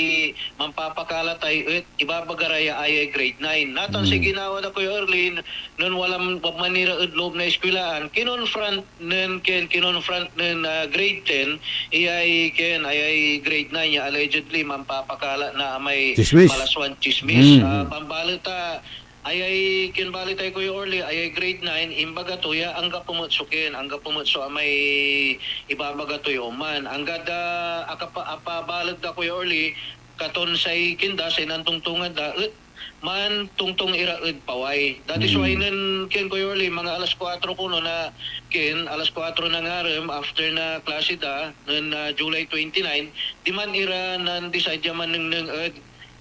manpapakalat ay et ibabaga ra ya ayay grade nine. Natan say Hmm. ginawa da, Kuya Erlin, nen walam-, wad manira ed loob na eskwelaan, kinonfront nen ken, kinonfront nen, ah, grade ten, iyay ken, ayay grade nine ya allegedly manpapakalat na amay Tsismis. malaswan tsismis. Hmm. Ah, pambalet, ah, Ayay kinbalitay, Kuya Orly, ayay grade nine, imbaga to ya anggapo met so ken, anggapo met so amay ibabaga to ya oman. Anggad, ah, akapa-, apabaleg da, Kuya Orly, katon say ken da, say nantongtongan da, et mantongtong ira ed paway. That is why Mm. nen ken, Kuya Orly, mga alas kuatro kuno na ken, alas kuatro na ngarem, after na klase da, nen, ah, July twenty-nine, diman ira nan-decide ya mannengneng ed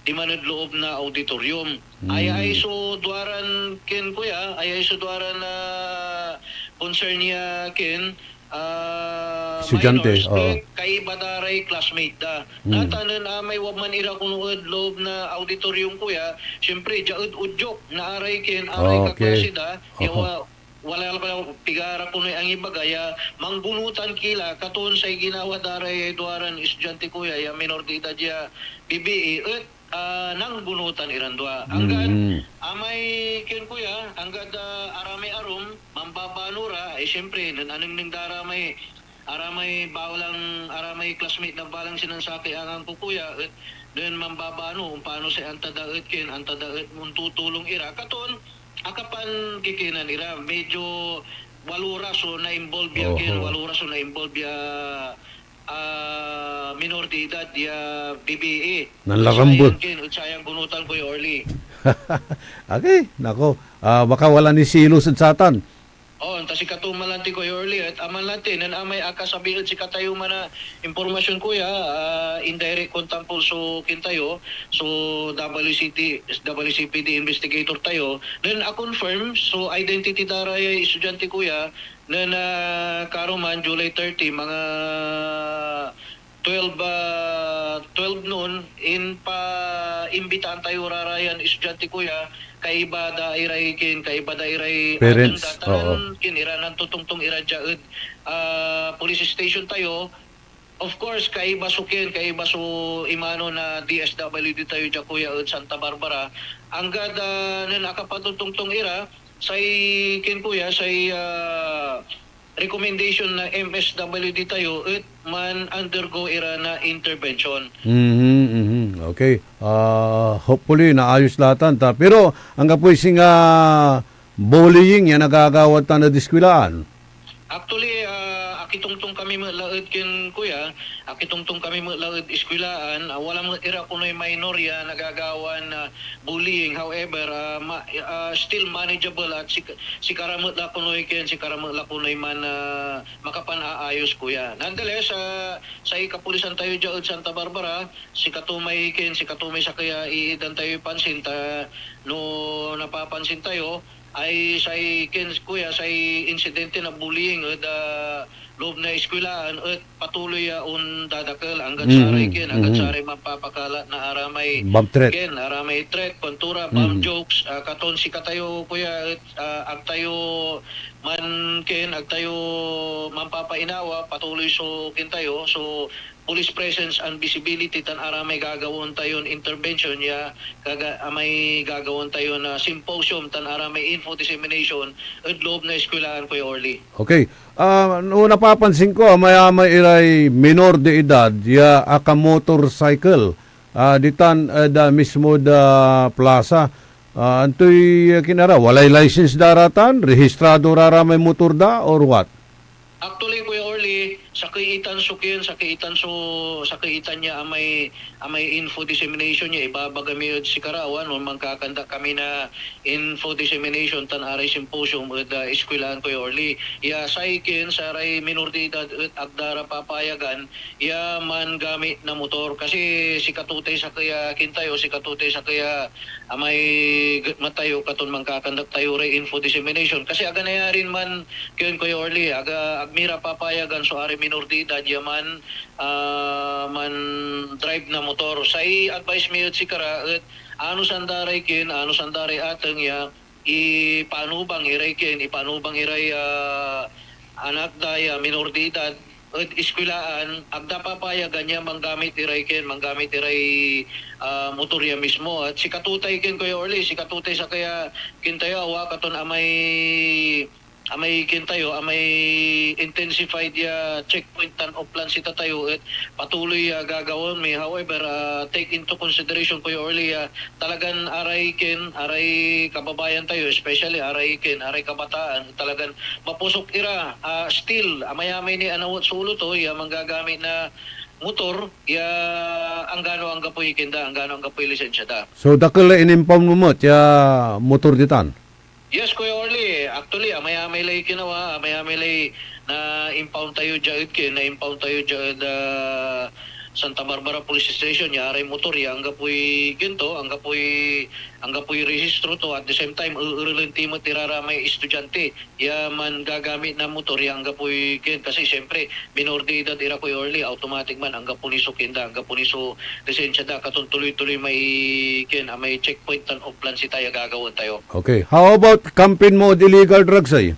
diman ed loob na auditorium. Ayay so duaran, Ken, kuya, ayay so duaran, ah, concern ya, Ken, ah, Estudyante, minors, oo. Eh, kaiba da ray classmate da. Hmm. Natan nen amay wadman ira kono ed loob na auditorium, kuya, siyempre, dia ed udyok na aray, Ken, aray kaklase da, ya wa-, wala la, pigara konoy angibaga ya manggunutan ki la, katon say ginawa da ray duaran estudyante, kuya, ya minor de edad ya B B A, et, ah, nanggunutan iran dua. Anggad amay, Ken, kuya, anggad, ah, aramay arum, mambabano ra, eh, siyempre, nen anengneng da ra may aramay balang, aramay classmate na balang sinan sakey a angko, kuya, et nen mambabano, ompano say anta da et, Ken, anta da et ontutulong ira. Katon, akapankikinan ira, medyo walo ra so na-involve ya, Ken, walo ra so na-involve ya, ah, minor de edad ya B B A. Nanlarambol. Sayan, Ken, et sayan gunutan, Kuya Orly. Okay, nako. Ah, baka wala ni silos ed satan. Oo, ta sikato man lanti, Kuya Orly, et aman lanti, nen amay akasabi ed sikatayo man a impormasyon, kuya, ah, indirect kon tampol so kintayo, so W C T, W C P D investigator tayo, nen a-confirm so identity da ray estudyante, kuya, nen, ah, karuman, July thirty, mga twelve, ah, twelve noon, inpa-, imbitaan tayo ra rayan estudyante, kuya, kaiba da iray kin-, kaiba da iray parents, ateng da, oo. Tan kin ira nantotongtong ira dia ed, ah, police station tayo. Of course, kaiba so kin-, kaiba so imano na D S W D tayo dia, kuya, ed Santa Barbara. Anggad, ah, nen akapatotongtong ira, say kin-, kuya, say, ah, recommendation na M S W D tayo et man-undergo ira na intervention. Mhm, mhm. Okay. Ah, hopefully, naayos la tan ta. Pero anggapoy singa bullying ya nagagawa tan ed eskwelaan? Actually, ah, akitongtong kami met laet kin, kuya, akitongtong kami met laet eskwelaan, ah, wala met ira konoy minor ya nagagawan, ah, bullying. However, ah, ma-, ah, still manageable at sik-, sikara met la konoy kin-, sikara met la konoy man, ah, makapan-aayos, kuya. Nonetheless, ah, say kapulisan tayo dia ed Santa Barbara, sikato may kin-, sikato may sakey a iidan tayoy pansin ta no napapansin tayo, ay say kin-, kuya, say insidente na bullying ed, ah, loob na eskwelaan et patuloy a ondadakel anggad saray kin-, anggad saray manpapakalat na aramay kin-, aramay threat, kuanto ra, bomb jokes, ah, katon sikatayo, kuya, et, ah, ag tayo man kin-, ag tayo manpapainawa, patuloy so kintayo, so police presence and visibility tan aramay gagawaen tayon intervention ya kaga-, amay gagawaen tayo na symposium tan aramay info dissemination ed loob na eskwelaan, Kuya Orly. Okay. Ah, no napapansin ko, amay-amay iray minor de edad ya akamotorcycle, ah, ditan ed, ah, mismo da plaza. Ah, antoy, ah, kinara? Walay license da ra tan? Rehistrado ra ra may motor da or what? Actually, Kuya Orly, sakey itan so kin-, sakey itan so, sakey itan ya amay, amay info dissemination ya ibabaga mi ed sikara, awa, no mankakandak kami na info dissemination tan aray symposium ed, ah, eskwelaan, Kuya Orly. Ya say kin-, saray minor de edad et ag da ra papayagan ya manggamit na motor. Kasi sikato tay sakey a kintayo, sikato tay sakey a amay getma tayo katon mankakandak tayo ray info dissemination. Kasi aga nayarin man, kin-, Kuya Orly, aga, ag mi ra papayagan so aray minor de edad ya man, ah, man-drive na motor. Say advice mi ed sikara et anosan da ray kin-, anosan da ray ateng ya ipanubang iray kin-, ipanubang iray, ah, anak da ya minor de edad ed eskwelaan, ag da papayagan ya manggamit iray kin-, manggamit iray, ah, motor ya mismo. Et sikato tay kin-, Kuya Orly, sikato tay sakey a kintayo, awa, katon amay, amay kintayo, amay intensified ya checkpoint tan oplan sita tayo et patuloy a gagawaen mi. However, ah, take into consideration, Kuya Orly, ah, talagan aray kin-, aray kababayan tayo, especially aray kin-, aray kabataan, talagan mapusok ira, ah, still, amayamay ni anawet so olo to ya manggagamit na motor ya anggano anggapoy kin da, anggano anggapoy lisensya da. So, dakel la inimpound mo met ya motor ditan? Yes, Kuya Orly. Actually, amayamay lay kinawa, amayamay lay na-impound tayo dia ed kin-, na-impound tayo dia ed, ah, Santa Barbara Police Station ya aray motor ya anggapoy ken to, anggapoy, anggapoy rehistro to, at the same time, eerelen ti met ira ra may estudiante ya manggagamit na motor ya anggapoy ken, kasi siyempre, minor de edad ira, Kuya Orly, automatic man, anggapo ni so ken da, anggapo ni so lisensya da, katon tuloy-tuloy may ken, ah, may checkpoint tan oplan sita ya gagawaen tayo. Okay. How about campaign mo ed illegal drugs, ay?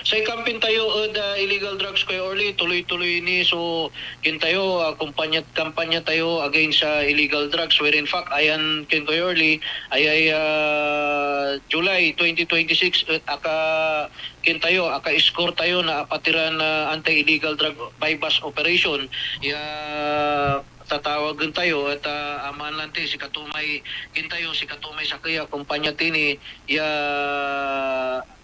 Say campaign tayo ed, ah, illegal drugs, Kuya Orly, tuloy-tuloy ni so ken tayo, ah, kumpanya, kampanya tayo against sa illegal drugs, where in fact, ayan ken, Kuya Orly, ayay, ah, July twenty twenty-six et aka-, ken tayo, aka-score tayo na apat iran, ah, anti-illegal drug buy-bust operation ya tatawagen tayo et, ah, aman lanti, sikato may ken tayo, sikato may sakey a kumpanya tini ya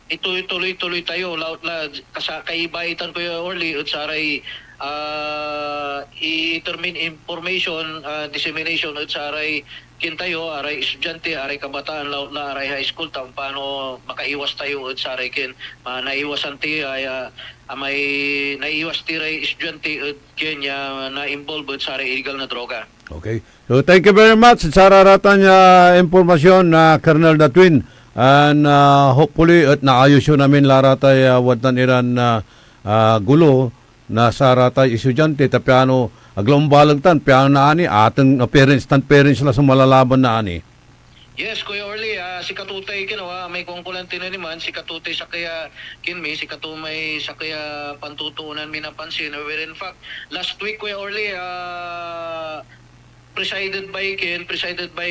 ituloy-tuloy tayo laut la kasa-, kaiba itan, Kuya Orly, et saray, ah, i-determine information, ah, dissemination et saray ken tayo, aray estudiante, aray kabataan, laut la aray high school, ta ompano makaiwas tayo et saray ken, ah, naiwasan ti, ay, ah, amay naiwas ti ray estudiante et ken ya na-involve et saray illegal na droga. Okay. So, thank you very much sa sararatan ya impormasyon na Colonel Datwin. And, ah, hopefully, et naayos yo namin la ratay, ah, wadtan iran, ah, ah, gulo na saratay estudiante, ta piano agla ombaleg tan, piano naani, ateng, ah, parents tan parents la so malalaban naani. Yes, Kuya Orly, ah, sikato tay, you know, ah, may kuan ko lan tinaniman, sikato tay sakey a, ken mi, sikato may sakey a pantotoonan mi napansin, where in fact, last week, Kuya Orly, ah, presided by ken, presided by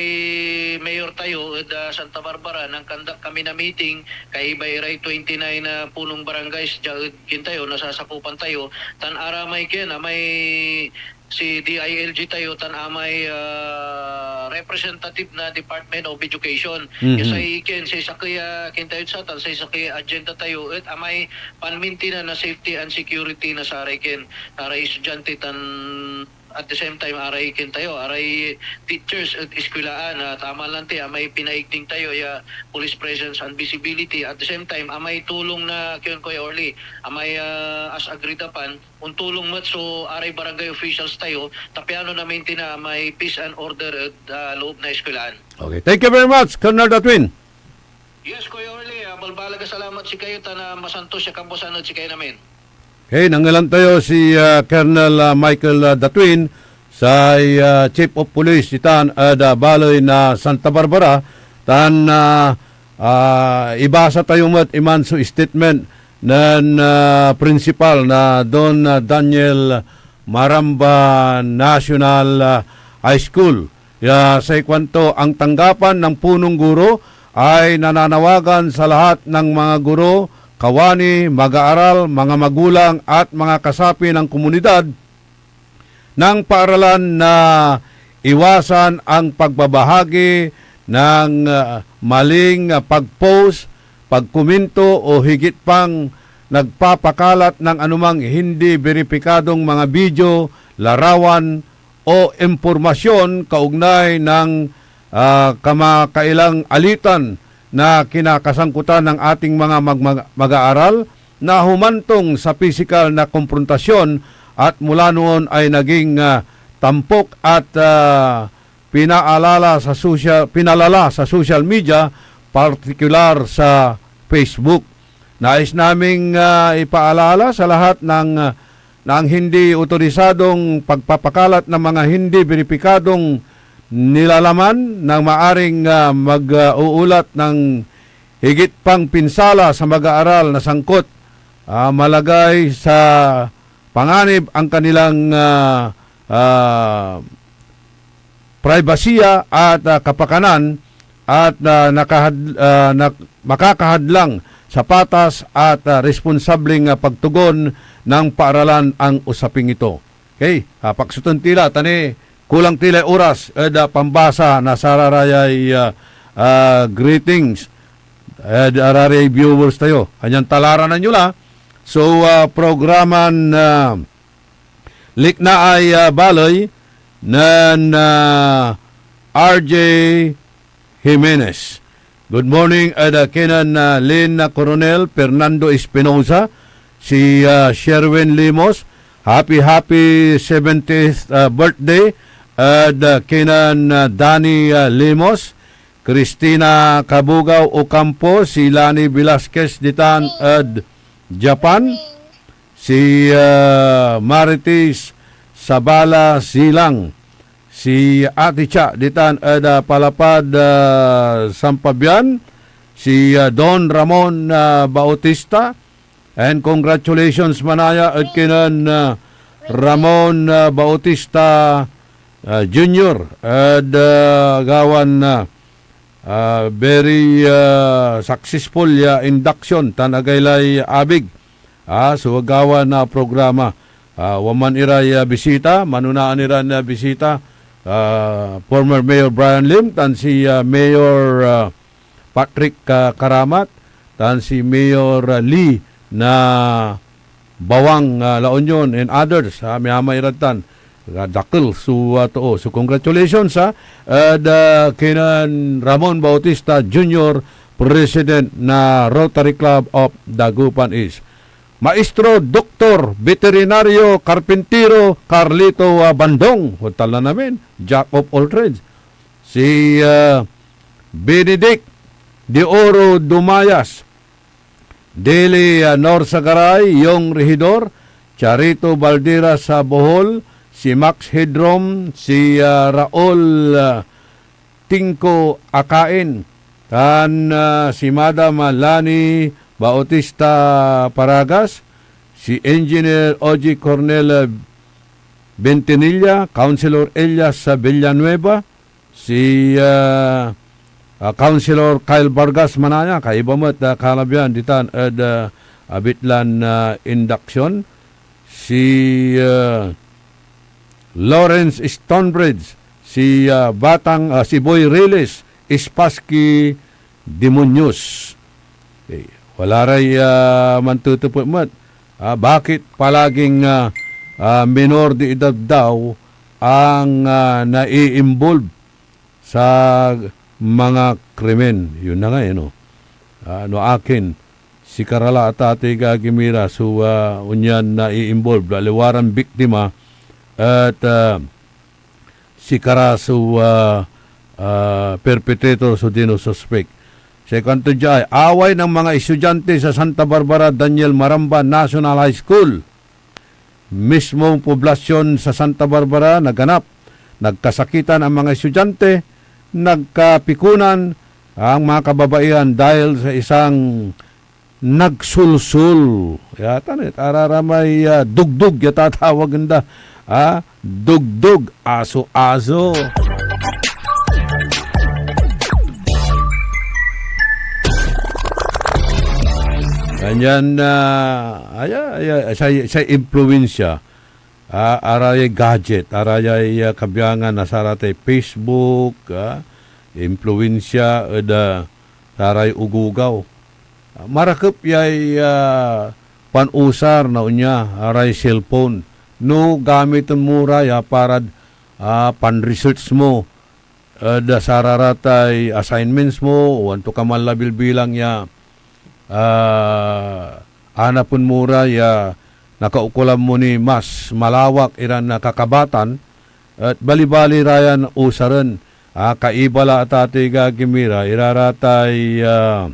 Mayor tayo ed, ah, Santa Barbara, nangkandak kami na meeting, kaiba iray twenty-nine na punong barangays dia ed ken tayo, nasasakupan tayo, tan aramay ken, ah, may si D I L G tayo tan amay, ah, representative na Department of Education. Mhm. Ya say ken, say sakey a ken tayo sa, tan say sakey a agenda tayo, et amay panmintinan na safety and security na saray ken, saray estudiante tan at the same time, aray ken tayo, aray teachers ed eskwelaan, ah, tama lanti, amay pinaigting tayo ya police presence and visibility. At the same time, amay tulong na ken, Kuya Orly, amay, ah, as agreed upon, ontulong met so aray barangay officials tayo, ta piano na-maintain na may peace and order ed, ah, loob na eskwelaan. Okay. Thank you very much, Colonel Datwin. Yes, Kuya Orly, ah, balbaleg a salamat sikayo tan, ah, masantos ya kabuasan ed sikayon amin. Okay, nanggelan tayo si, ah, Colonel, ah, Michael, ah, Datwin, say, ah, Chief of Police itan ed, ah, baley na Santa Barbara, tan, ah, ah, ibasa tayo met iman so statement nen, ah, principal na Don, ah, Daniel Maramba National, ah, High School. Ya say kuanto, ang tanggapan ng punong guro ay nananawagan sa lahat ng mga guro, kawani, mag-aaral, mga magulang, at mga kasapi ng komunidad ng paaralan na iwasan ang pagbabahagi ng, ah, maling, ah, pag-post, pagkomento o higit pang nagpapakalat ng anumang hindi beripikadong mga video, larawan o impormasyon kaugnay ng, ah, kamakailang alitan na kinakasangkutan ng ating mga mag-, mag-, mag-aaral na humantong sa pisikal na komprontasyon at mula noon ay naging, ah, tampok at, ah, pinaalala sa social, pinalala sa social media, partikular sa Facebook. Nais naming, ah, ipaalala sa lahat ng, ah, ng hindi otorisadong pagpapakalat ng mga hindi beripikadong nilalaman na maaring, ah, mag, ah, uulat ng higit pang pinsala sa mag-aaral na sangkot, ah, malagay sa panganib ang kanilang, ah, ah, pribasiya at, ah, kapakanan at, ah, nakahad-, ah, nak-, makakahadlang sa patas at, ah, responsableng, ah, pagtugon ng paaralan ang usaping ito. Okay, ah, paksuten ti la, ta ni kulang ti lay oras ed, ah, pambasa na sararayay, ah, ah, greetings ed ararayay viewers tayo. Kanyan talaranan yo la so, ah, programan, ah, Liknaay, ah, Baley nen, ah, R J Jimenez. Good morning ed, ah, kinen, ah, Lynn, ah, Coronel, Fernando Espinosa, si, ah, Sherwin Limos, Happy, happy seventieth, ah, birthday ed, ah, kinen, ah, Danny, ah, Limos, Christina Kabugaw Ocampo, si Lani Velasquez ditan ed Japan, si, ah, Marites Sabala Silang, si Ate Cha ditan ed, ah, Palapad, ah, Sampabian, si, ah, Don Ramon, ah, Bautista, and congratulations manaya ed kinen, ah, Ramon, ah, Bautista, ah, Junior ed, ah, gawan, ah, ah, very, ah, successful ya induction tan agaylay abig, ah, so agawa na programa. Ah, wa man iray, ah, bisita, manonaan iran, ah, bisita, ah, former Mayor Brian Lim tan si, ah, Mayor, ah, Patrick, ah, Karamat, tan si Mayor, ah, Lee na Bawang, ah, La Union, and others, ah, miamay irad tan. Ah, dakel so, ah, too. So, congratulations, ah, ed, ah, kinen Ramon Bautista Junior, President na Rotary Club of Dagupan East. Maestro, Doktor, Beterinario, Karpintiro, Carlito, ah, Bandong, hotal na namin, Jack of all trades. Si, ah, Benedict de Oro Dumayas, Dili, ah, Norsagaray, Yong Rehidor, Charito Balderas, ah, Bohol, si Max Hedrom, si, ah, Raul, ah, Tingko Akain, tan, ah, si Madam, ah, Lani Bautista Paragas, si Engineer Oji Cornel, ah, Bentinilla, Councilor Elias, ah, Villanueva, si, ah, ah, Councilor Kyle Vargas manaya, kaiba met, ah, kalabian ditan ed, ah, abitlan, ah, induction. Si, ah, Lawrence Stonebridge, si, ah, Batang, ah, si Boy Riles, Spassky Demonios. Eh, wala ray, ah, mantetepet met. Ah, bakit palaging, ah, ah, minor de edad daw ang, ah, nai-involve sa mga krimen? Yun na nga, eh, no? Ah, no akin, sikara la ata ti gagimira so, ah, onyan nai-involve. Laliwa ran biktima et, ah, sikara so, ah, ah, perpetrator so dino suspek. Say kuanto diay, away ng mga estudyante sa Santa Barbara Daniel Maramba National High School. Mismong poblasyon sa Santa Barbara naganap. Nagkasakitan ang mga estudyante, nagkapikunan ang mga kababaihan dahil sa isang nagsulsul. Ya, tan, eh, araramay, ah, dugdug ya tatawagen da. Ah, dugdug, aso-aso. Kanyan, ah, aya, aya, say, say impluwensya, ah, arayay gadget, arayay, ah, kabiangan na saratay Facebook, ah, impluwensya ed, ah, saray ogogaw. Ah, marakep yay, ah, panusar na onya, aray cellphone. No gamiten mo ra ya parad, ah, pan-research mo, ed, ah, sararatay assignments mo, o anto ka man labilbilang ya, ah, anapen mo ra ya nakaukolan mo ni mas malawak iran, ah, kakabatan, et balibali ra yan usaren. Ah, kaiba la ata ti gagimira, iraratay, ah,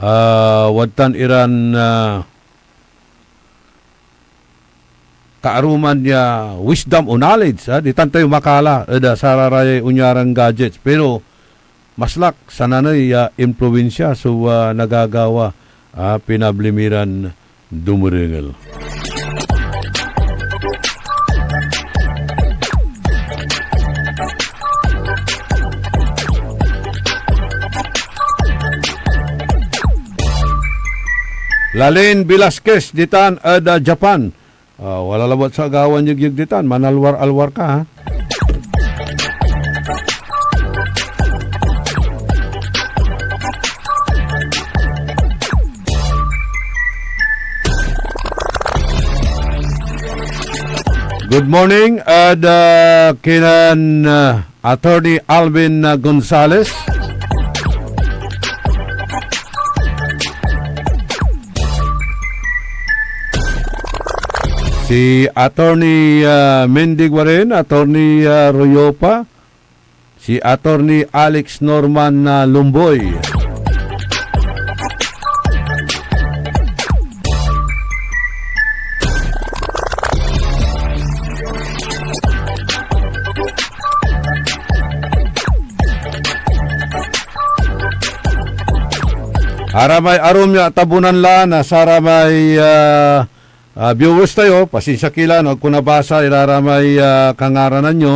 ah, wadtan iran, ah, kaaruman ya wisdom o knowledge, ah, ditan tayo makala ed, ah, sararayay onyaran gadgets. Pero maslak, sananey ya impluwensya so, ah, nagagawa, ah, pinabli mi ran dumerengel. Lalin Velasquez ditan ed, ah, Japan. Ah, wala labat sa agawan yegyeg ditan, manalwar-alwar ka, ha? Good morning, ed, ah, kinen, ah, Attorney Alvin, ah, Gonzales. Si Attorney, ah, Mendy Guaren, Attorney, ah, Royopa, si Attorney Alex Norman, ah, Lumboy. Aramay arum ya tabunan la na saramay, ah, ah, viewers tayo, pasensia ki la no agko nabasa iraramay, ah, kangaranan yo.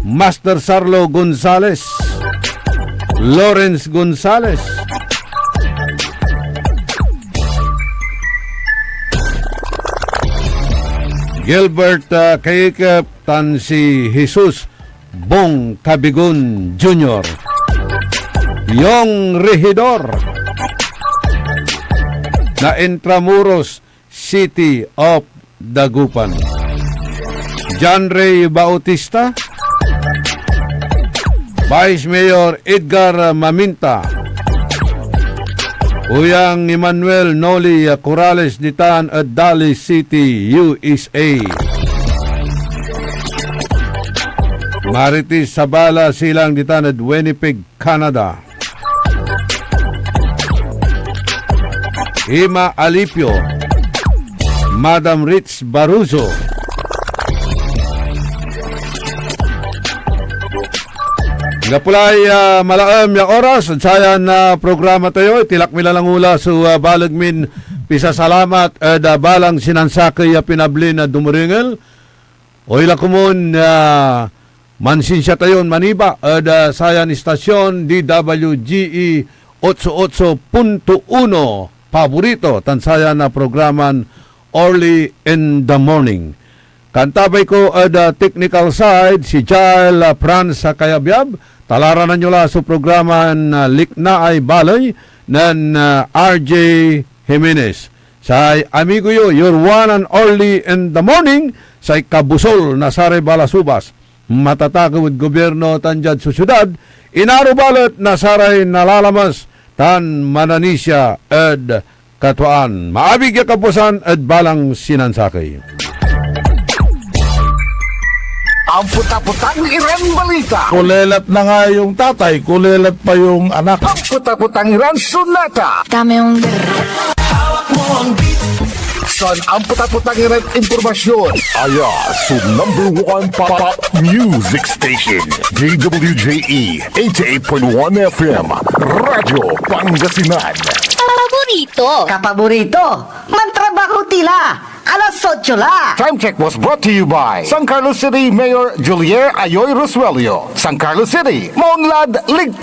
Master Sarlo Gonzales, Lawrence Gonzales, Gilbert, ah, Kaikep, tan si Jesus Bong Cabigon Junior, Yong Regidor na Intramuros, City of Dagupan, John Ray Bautista, Vice Mayor Edgar Maminta, Uyang Emmanuel Noli Corrales ditan ed Daly City, U S A. Marites Sabala silang ditan ed Winnipeg, Canada. Ima Alipio, Madam Ritz Baruzo. Anggapo lay, ah, malaem ya oras ed sayan, ah, programa tayo, itilak mi la langula so, ah, baleg min pisasalamat ed, ah, balang sinansakey a pinablin a dumerengel. Oy la komon, ah, mansinsia tayon maniba ed, ah, sayan istasyon, D W G E otso otso punto uno, paborito, tan sayan a programan Early in the Morning. Kantabay ko ed, ah, technical side, si Jael, ah, Franz, ah, Kayabyab. Talaranan yo la so programan, ah, Liknaay Baley nen, ah, R J Jimenez. Say amigo yo, your one and only in the morning, say kabusol na saray balasubas, matatakew ed gobyerno tan diad sosyedad, inaro balet na saray nalalamas tan mananisia ed katuaan. Maabig ya kabuasan ed balang sinansakey. Ampot-apotang iran balita. Kulelat na nga yung tatay, kulelat pa yung anak. Ampot-apotang iran sonata. Dame un Hawak mo ang beat. San ampot-apotang iran impormasyon. Aya so number one pop music station, D W J E eighty-eight point one F M, Radyo Pangasinan. Paborito. Kapaborito, mantrabaho tila. Alas otso la. Time check was brought to you by San Carlos City Mayor Julier Ayoy Rosuelio. San Carlos City, maunlad, ligtas.